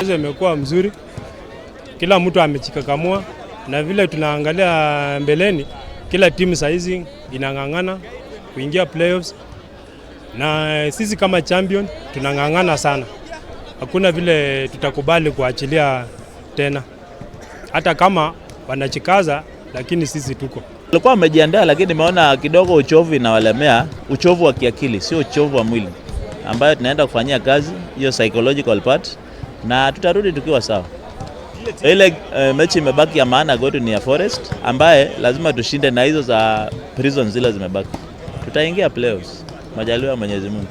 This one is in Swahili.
Mchezo imekuwa mzuri, kila mtu amejikakamua, na vile tunaangalia mbeleni, kila timu saizi inang'ang'ana kuingia playoffs, na sisi kama champion tunang'ang'ana sana. Hakuna vile tutakubali kuachilia tena, hata kama wanachikaza, lakini sisi tuko Walikuwa wamejiandaa, lakini nimeona kidogo uchovu inawalemea, uchovu wa kiakili, sio uchovu wa mwili, ambayo tunaenda kufanyia kazi hiyo psychological part, na tutarudi tukiwa sawa. Ile mechi imebaki ya maana kwetu ni ya Forest ambaye lazima tushinde, na hizo za Prison zile zimebaki, tutaingia playoffs majaliwa ya Mwenyezi Mungu.